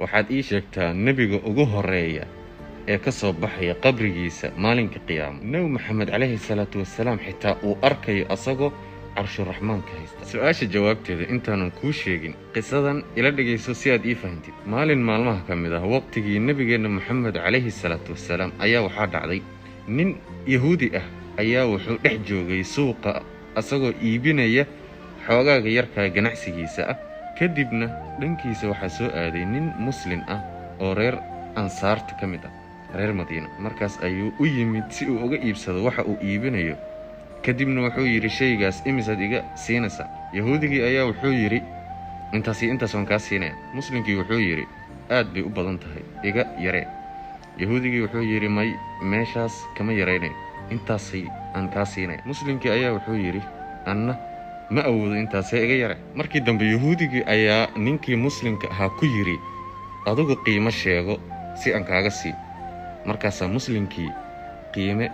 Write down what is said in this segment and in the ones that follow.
Waxaad ii sheegtaa nebiga ugu horeeya ee ka soo baxaya qabrigiisa maalinka qiyaamo, Nebi Maxamed calayhi salaatu wasalaam xitaa uu arkayo asagoo carshuraxmaanka haysta. Su-aasha jawaabteeda intaanan kuu sheegin, qisadan ila dhegayso si aad ii fahantid. Maalin maalmaha ka mid ah waqtigii nebigeenna Moxamed calayhi salaatu wasalaam ayaa waxaa dhacday nin Yahuudi ah ayaa wuxuu dhex joogay suuqa asagoo iibinaya xoogaaga yarkaa ganacsigiisa ah. Kadibna dhankiisa waxaa soo aaday nin muslin ah oo reer Ansaarta ka mid ah, reer Madiina. Markaas ayuu u yimid si uu uga iibsado waxa uu iibinayo. Kadibna wuxuu yidhi, "Shaygaas imisaad iga siinaysaa?" Yahuudigii ayaa wuxuu yidhi, "Intaas iyo intaas waan kaa siinaya." Muslimkii wuxuu yidhi, "Aad bay u badan tahay, iga yaree." Yahuudigii wuxuu yidhi, "May, meeshaas kama yaraynayo, intaasay aan kaa siinaya." Muslimkii ayaa wuxuu yidhi, "Anna ma awoodo intaasee, iga yare." Markii dambe Yahuudigii ayaa ninkii muslimka ahaa ku yidhi, "Adigu qiimo sheego si aan kaaga sii." Markaasaa muslimkii qiime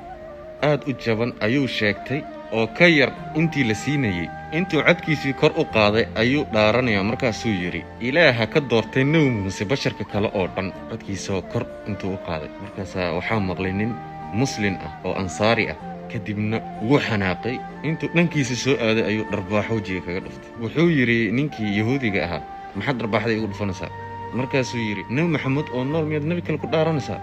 aad u jaban ayuu sheegtay oo ka yar intii la siinayey. Intuu codkiisii kor u qaaday ayuu dhaaranayaa. Markaasuu yidhi, "Ilaaha ka doortay Nebi Muuse basharka kale oo dhan." Codkiisoo kor intuu u qaaday, markaasaa waxaa maqlay nin muslin ah oo Ansaari ah. Kadibna wuu xanaaqay. Intuu dhankiisa soo aaday ayuu dharbaaxo wejiga kaga dhuftay. Wuxuu yidhi ninkii Yahuudiga ahaa, "Maxaad dharbaaxda igu dhufanaysaa?" Markaasuu yidhi, "Nebi Maxamed oo nool miyaad nebi kale ku dhaaranaysaa?"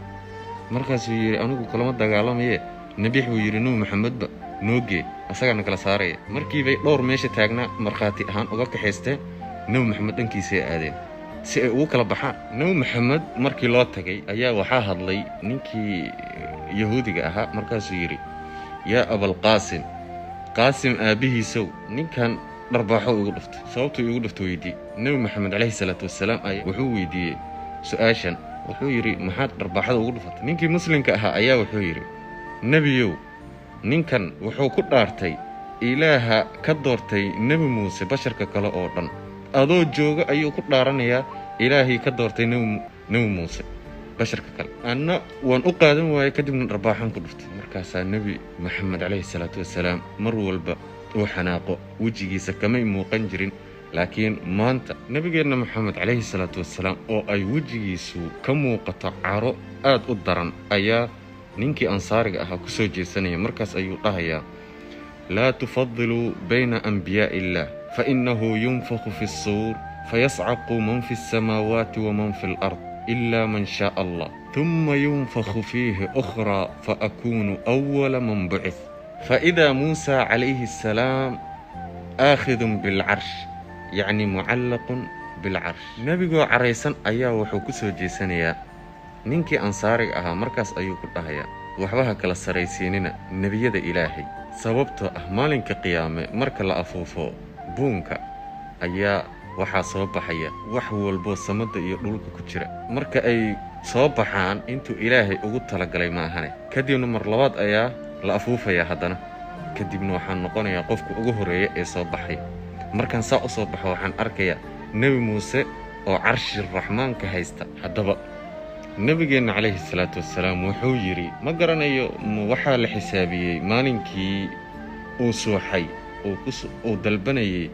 Markaasuu yidhi, "Anigu kalama dagaalamaye, nebix," buu yidhi, "Nebi Maxamedba noo gee, asagaana kala saaraya." Markiibay dhowr meesha taagnaa markhaati ahaan uga kaxaysteen. Nebi Maxamed dhankiisay aadeen si ay ugu kala baxaan. Nebi Maxamed markii loo tagay ayaa waxaa hadlay ninkii Yahuudiga ahaa. Markaasuu yidhi, "Yaa Abalqaasim, Qaasim aabbihiisow, ninkan dharbaaxo igu dhuftay, sababtuu igu dhufta weydii." Nebi Maxamed calayhi salaatu wasalaam ay wuxuu weydiiyey su-aashan. Wuxuu yidhi, "Maxaad dharbaaxada ugu dhufatay?" Ninkii muslimka ahaa ayaa wuxuu yidhi, "Nebiyow, ninkan wuxuu ku dhaartay Ilaaha ka doortay Nebi Muuse basharka kale oo dhan. Adoo jooga ayuu ku dhaaranayaa Ilaahii ka doortay Nebi Muuse basharka kale. Anna waan u qaadan waayey, kadibna dharbaaxan ku dhuftay." Markaasaa Nebi Maxamed calayhi salaatu wasalaam mar walba uu xanaaqo wejigiisa kamay muuqan jirin, laakiin maanta nebigeenna Maxamed calayhi salaatu wasalaam oo ay wejigiisu ka muuqato caro aad u daran ayaa ninkii Ansaariga ahaa ku soo jeesanaya. Markaas ayuu dhahayaa, "Laa tufadiluu bayna anbiyaa'i illaah, fainahu yunfakhu fi ssuur fayascaqu man fi alsamaawaati waman fi alard ila man shaaa Allah, tuma yunfakhu fiihi ukhraa faakunu awala man bucith, faإida Muusa calayhi assalaam aakhidun bilcarsh, yacni mucallaqun bilcarsh." Nebigoo caraysan ayaa wuxuu ku soo jeesanayaa ninkii Ansaariga ahaa. Markaas ayuu ku dhahayaa, "Waxba ha kala saraysiinina nebiyada Ilaahay, sababtoo ah maalinka qiyaame marka la afuufo buunka ayaa waxaa soo baxaya wax walboo samada iyo dhulka ku jira. Marka ay soo baxaan intuu Ilaahay ugu talagalay maahane, kadibna mar labaad ayaa la afuufayaa haddana. Kadibna waxaan noqonayaa qofka ugu horreeya ee soo baxay. Markaan saa u soo baxo waxaan arkayaa Nebi Muuse oo carshi raxmaanka haysta." Haddaba nebigeenna calayhi salaatu wasalaam wuxuu yidhi, ma garanayo ma waxaa la xisaabiyey maalinkii uu suuxay uu dalbanayay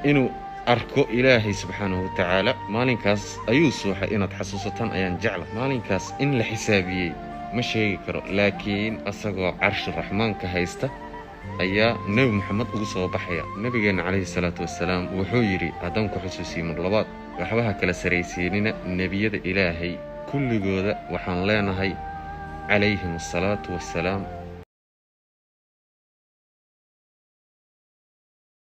inuu arko Ilaahay subxaanahu watacaala. Maalinkaas ayuu suuxay. Inaad xasuusataan ayaan jecla. Maalinkaas in la xisaabiyey ma sheegi karo, laakiin asagoo carshi raxmaanka haysta ayaa Nebi Maxamed ugu soo baxaya. Nebigeenna calayhi salaatu wasalaam wuxuu yidhi, haddaan ku xusuusiyey mar labaad, waxba ha kala saraysiinina nebiyada Ilaahay. Kulligooda waxaan leenahay calayhim asalaatu wassalaam.